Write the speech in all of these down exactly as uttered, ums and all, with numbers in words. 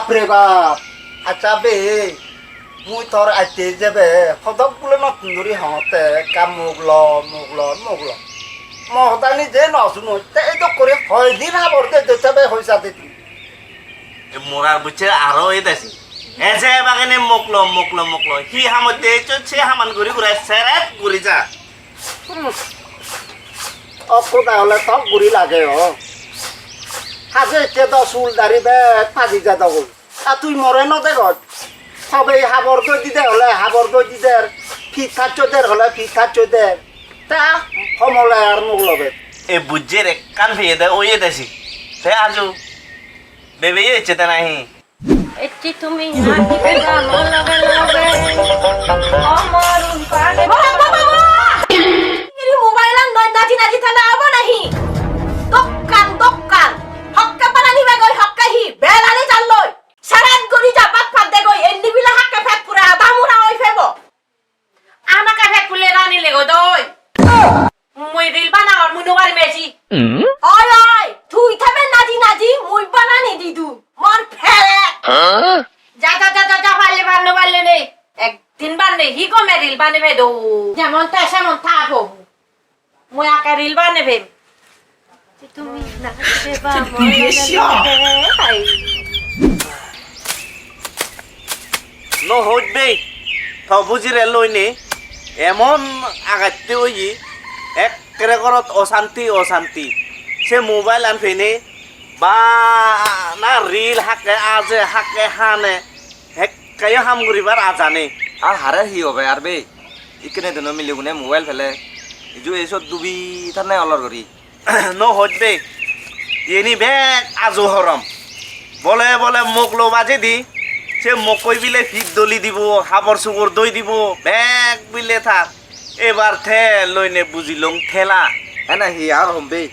Ure bap, accha be, mui tor atte jebe hodok gulo nottun duri hongotte ekka muk lo, muk lo, muk lo. Mo hodani je no sunoi, te edok guri hoi din habor de de tebe hoi sa de tui. E morar bucche aro e desi. Eje bagene muk lo, muk lo, muk lo. Hi hamotte echo se haman guri guri seret guri ja. Hmm. Okko dahole tok guri lage o. Haje ecche do sul dari bek paji jadogoi. Ta tui more no degoj. Tobe ei habor doi dide hole habor doi dider. Pit taccho der hole pit taccho der. Ta homole ar muk lobe. E bujjer ekkan peye de oye desi. Te aju bebe ye ecche de nahi. Ecche tumi nahi beba mo loge loge. O morun page. Baba, baba, baba! Iri mobile an doi naji naji thale obo nahi? Dokkan, dokkan. Hokke bana nibe goi, hokke hi? Belani jalloi. Sarat guri jabbat padde goi. Enni bile hakke pet pura ada mura oi pebo. Amake pet pule rani lego doi. Mui reel banangor mui no parim eji. Oi, oi, tui thebe naji naji mui banani didu. Mor pere. Huh? Ja, ja, ja, ja, ja, palle ban no palle nei. Ekdin ban nei, hi gome reel bane pedo. Jemon te semon tha po. Mui ake reel bane pem. Tumi nache ba mo loge loge, ai. No hojbe, to bujire loine emon agatte oye, ekkere gorot osanti, osanti. Se mobile an pene bana reel hakke aje, hakke hane, hekkeyo ham guribar aja nei. Ar hare hi hobe ar be? Ikkene duno miligune mobile pele, iju ei sot dubi thanne olor guri. No hojbe, iyeni bek aju horom. Bole bole mok lo bajedi, se mokkoi bile pit doli dibo, habor subor doi dibo, bek bile tar. Ebar te loine bujilong thela. Ene hi ar hombe?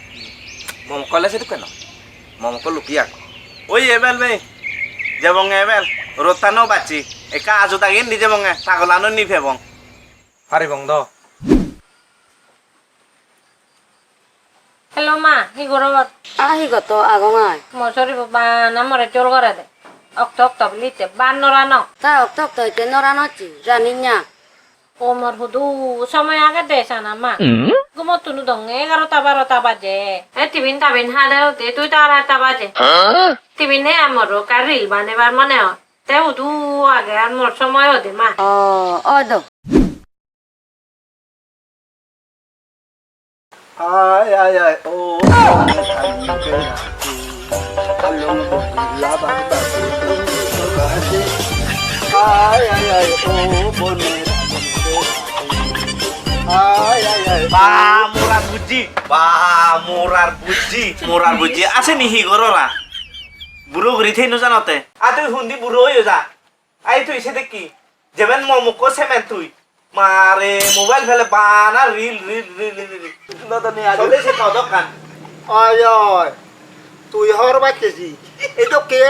Mo mokko le sedokke no. Mo mokko luki ag. Oi ebel be, jebonge ebel, rotta no bacchi. Ekka aju dagi indi jebonge, tagolano ni pebong. Paribong do. Hello ma, hi goror? A hi gotto agong ai. Mo soribo bana more jor gore de. Okto okto bili itte ban no rano. Ta okto okto itte no rano chi, jani nya. O mor hudu somoy age de sana ma. Gumottun udonge egarota barota baje. E tibin tabin hade ude dui ta arata baje. Tibin he amoro ekka reel banebar mone hoi. Te hudu age ar mor somoy ode ma. O, oi do. Ai, ai, ai, o, ai, ai, ai, o, bone. Ai, ai, ai, ba, morar bujji, ba, morar bujji, morar bujji. Aseni hi gorora? Buro guri thei no janote. A tui hundi buro oyo ja. Ai tui sedekki. Jeben mo mokko semen tui. Mare mobile pele bana reel, reel, reel, reel, reel. Nodoni aju. Sode se todokkan. Oi, oi. Tui hor bacche ji. Edokke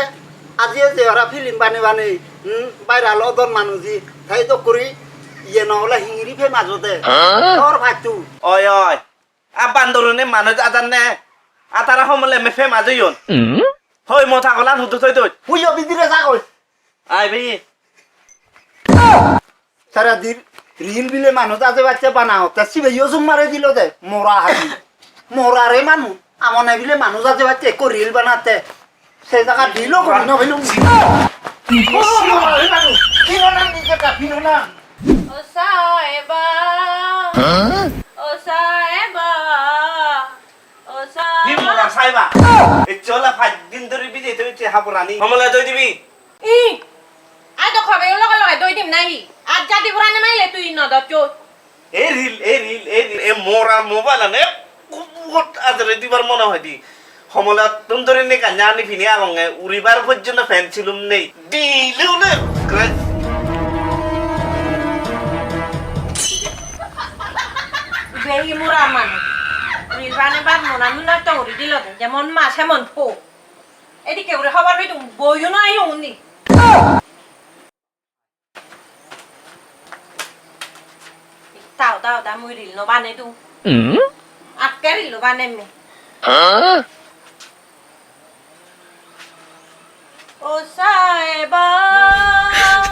aji eje ora film bane bane. Hmm, viral odon manuji. Tai dokkuri iye no ole hingiri famous ode. Hor bacchu. Oi, oi. A bandorune manuj adanne. A tara homole me famous oyon. Hoi mo tagolan hudu toi toi. Huiyo bidire jagoi. Ai bhei. Sara dir reel bile manuj aje bacche banao, te sibe yo zoom mare dilo de, mora habi. Mora re manu, amone bile manuj aje bacche ekko reel banatte. Se jaga dilo guri no pelung. Mora re manu, pino na ni jeta, pino na. O saeba. Huh? O saeba. O saeba. Hi mora saiba? Ecche ole pach din dhori bije toi ecche haborani. Homole doi dibi? I, ai do hobe loge loge doi dim nahi? Ar jadi burani maile tui no doccho. Ei reel, ei reel, ei reel, ei mora mobile ane kubot ajore dibar mone hoide. Homolettun dori ne kanya ani pini agonge, uribar pojjonto pen silum nei. Dile une. Behi mora manuj. Reel banebar mona nuna to uri dilo de, jemon ma semon po. Edikke guri hobor pidung, boiyo no ayo undi. Ta oda oda mui reel no banedung. Hmm? Akke reel no banemmi. Huh? O saeba,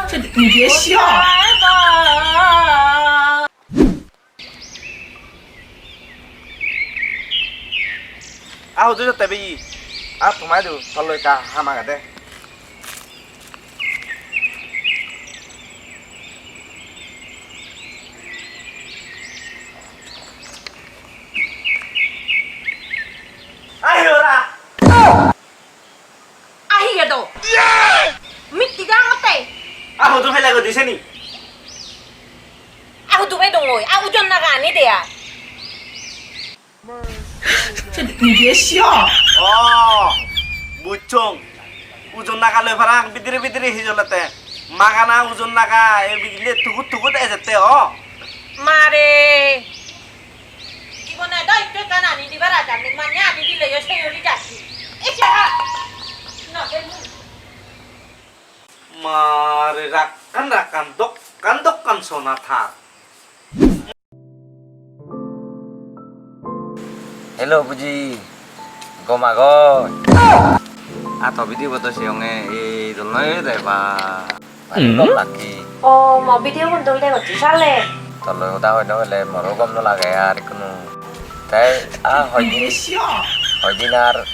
o saeba. Ah, hudu jotte beyi. Ah, tomai du, tollo ekka ham agede. Ahi ora. Ahi gedo. Mitti gangotte. Ah, hudu pele godi seni. Ah, hudu pedongoi. Ah, ujon naga ani de ai. Oh, bujjong. Ujon naga loi parang bidire bidire hijolette. Magana ujon naga e bidire tugut tugut ejette o. Mare. Jibone do ikko ekkan ani dibar ajar nei, mane ani dileyo seyori jacchi. Ei se ha. No, de mu. Mare rakkan rakkan dokkan dokkan sona thar. Hello, buji. Gom agoi? Ah, to video bo do seyonge, ei dol noi de ba. Bari dol lagge. O, mo video gun dol degocche sale. Toloi hoda hoi no pele moro gom no lage ar ekkunu. Te, ah, hoidin, hoidin ar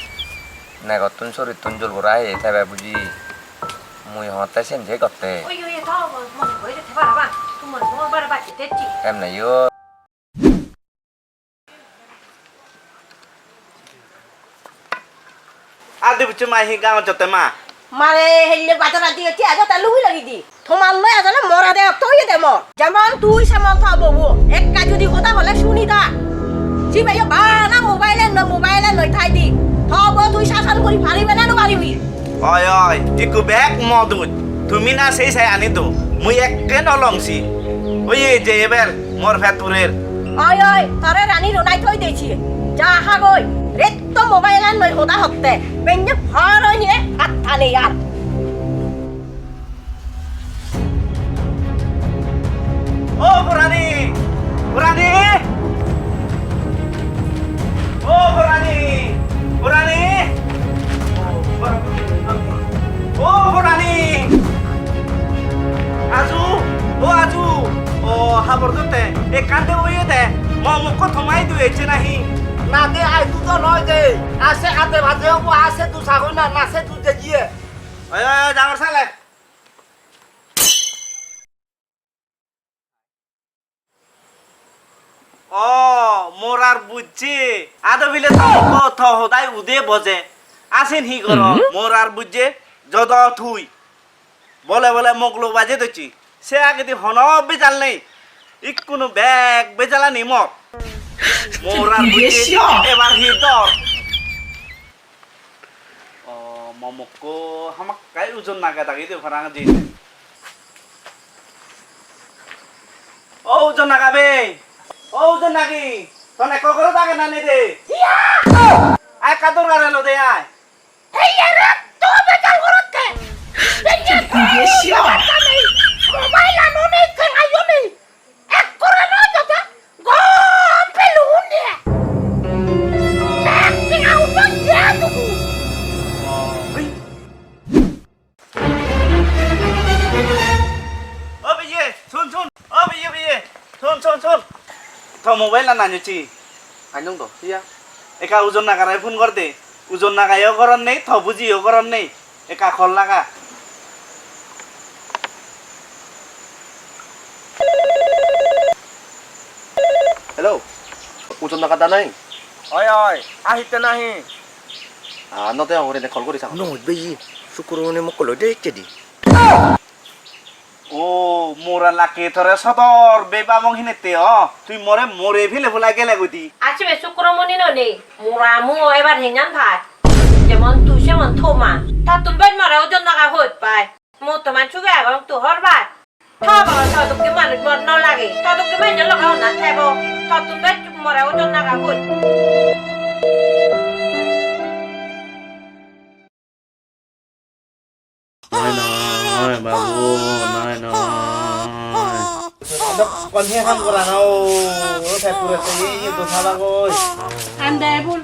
negottun sorittun jol gora heye tebe buji. Mui hongotte sen je gotte. Oi, oi, to, mo, mo, oi, te bara ba. Tu mo, mo, bara ba, te, te, te. Emne yo. Adi bucche ma hi gangot jotte ma? Mare helle bazar adi otte ajo ta lugi lagi di. Tomar loi ajole mora de okto oye de mor. Jemon tui semon to bobo. Ekka judi hoda hole suni da. Jibe yo bana mobile no mobile loi thai di. To bo tui sason guri paribe na no paribi? Oi, oi, ikku bek mo dut. Tumi na sei sai ani do. Mui ekke no longsi. Oye je eber mor pet purer. Oi, oi, tore rani ronai thoi dechi. Ja hagoi. Retto mobile an loi hoda hotte. Benne phar oye hatta nei ar. O Burani! Burani! O Burani! Burani! O Burani! Aju! O Aju! O habor dotte, ekkan de oye de, mo mokko tomai du ecche nahi? Na de, ai du do noi de, ase ade baje obo, ase du sagoi na, na se du de giye. Oi, oi, oi, jangor sale. O, morar bujje. Ado bile to, to hodai ude boje. Asen hi goro? Hmm? Morar bujje, jodo tui. Bole bole moglo baje docchi. Se agedi hono bejal nei. Ikkunu bek bejalani mor. Morar bujje, ebar hi dor? O, mo mokko hamakkai ujon nage dagi de parang jin. O ujon naga be, o ujon nagi, ton ekko goro dage na nei de. Iya! Ai ekka dorgar elo de ai. Ei ere to bekar gorotte. Ei ere to bekar nei. Mobile ano nei, tengayo nei. Ekkore noi jota gom pelu undi. Ek tenga ubo je dugu. O beye, sun, sun. O beye, beye. Sun, sun, sun. To mobile an anyochi. Anong do, iya. Eka ujon nagare phone gor de. Ujon nagayo goron nei, to bujiyo goron nei. Ekka call laga. Hello, Ujon Naga da nai? Oi, oi, ahitte nahi? Ah, no degong gurine call guri sagor. Noi beyi, Sukkurmoni mokko loi de ecche di. O, mora lake tore sodor bebamong hinette o. Tui more more phile phulai gele gudi. Achibe Sukkurmoni no nei. Mora muo ebar henyan bhai. Jemon tui semon thoma. Tattun bej more Ujon Naga hot pai. Mui toman suge agong tu hor bai. Tho baba, to dokke manuj mor no lage. To dokke manuj loge honna thebo. Tottun bej more Ujon Naga hot. Noi, noi, babu, noi, noi. Kon he ham gorana o, o thai pure se ye ye do thala goi. Ande bul.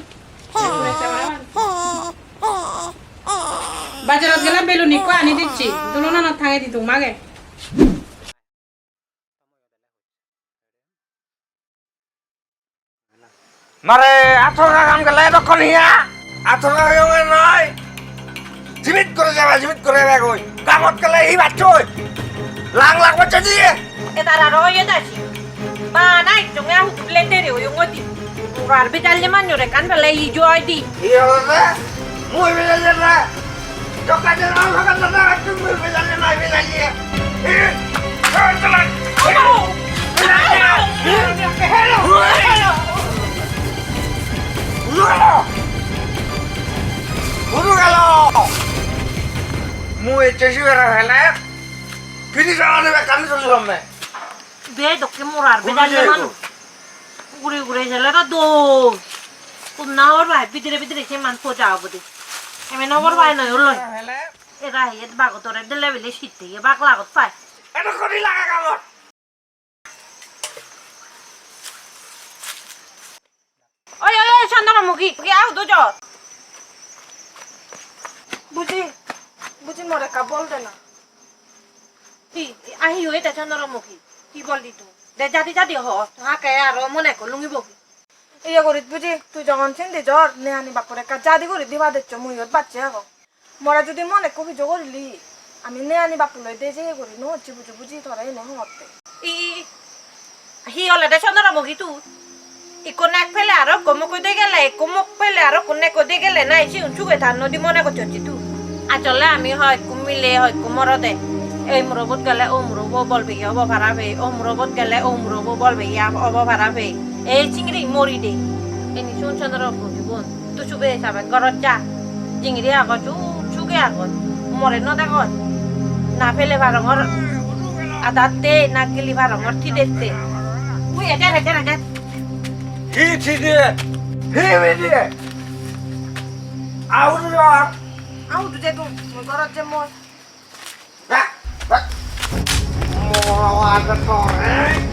Bajarot gele belun ikko ani dicche, dulonanot tangei di dum age. Mare, ator gagam gele edokkon hiya? Ator gagam noi. Jibit gore jebe, jibit gore jebe goi. Gamot gele hi bacchoi? Lang lang bacche diye. Edar aro oye dasi. Bana ekjonge ahu tutle tere oyong odi. Urar bidal je manjore kan bele ijo oi di. Hi olode? Mui bidal je na. Jokaden ang hakan na na tum mui bidal je na bidal je. Hi? Chal, chal. Hello. Hello. Hello. Hello. Mui ecche sibere hele. Pini jagani bekkani tuli lomme. Be dokke morar. Ugure bedal je jeman. Ekko. Ugure ugure jele do dol. Kunna hobor pai bidire bidire se man poja obode. Emen hobor pai noi ulloi. Hele. Era he et bagot ore dele bile sitte ye bak lagot pai. Eto kori laga kamot. Oi, oi, oi, Chandramukhi, ki ahudu jor? Buji, buji more ekka bol de na. Hi, ahi oi te Chandramukhi, hi bol di tu? De jadi jadi ho, hake aro mone ekko lungi bogi. Iye gorit buji, tui jongon sindi jor, neyani bakkore ekka jadi guri diba deccho, mui iyot bacche agong. More judi mon ekko pijo gorile, ami neyani bappuloi de jeye guri no hocche buji buji tore ene hongotte. I, i, i. Hi olode Chandramukhi tui? Ikko nek pele aro ikko mok de gele, ikko mok pele aro ikko nek de gele nahi sigun suge than nodi mone gocchocchi tui? Asole ami hoi ikko mile, hoi ikko morode. Ei murobot gele o murobo bol peye obo para peye, o murobot gele o murobo bol peye obo para peye. Ei chingiri mori de. Eni sun Chandramukhi bon. Tu suge hisabe gorot ja. Jingiri agoj, u suge agoj. More no degoj. Na pele parongor adatte, na gili parongor thidette. Ui, ejer, ejer, ejer. Hi thide? Hi thide? Ahudu jor. Ahudu je tu, mui gorot je mor. Ba, ba. Moro age tore.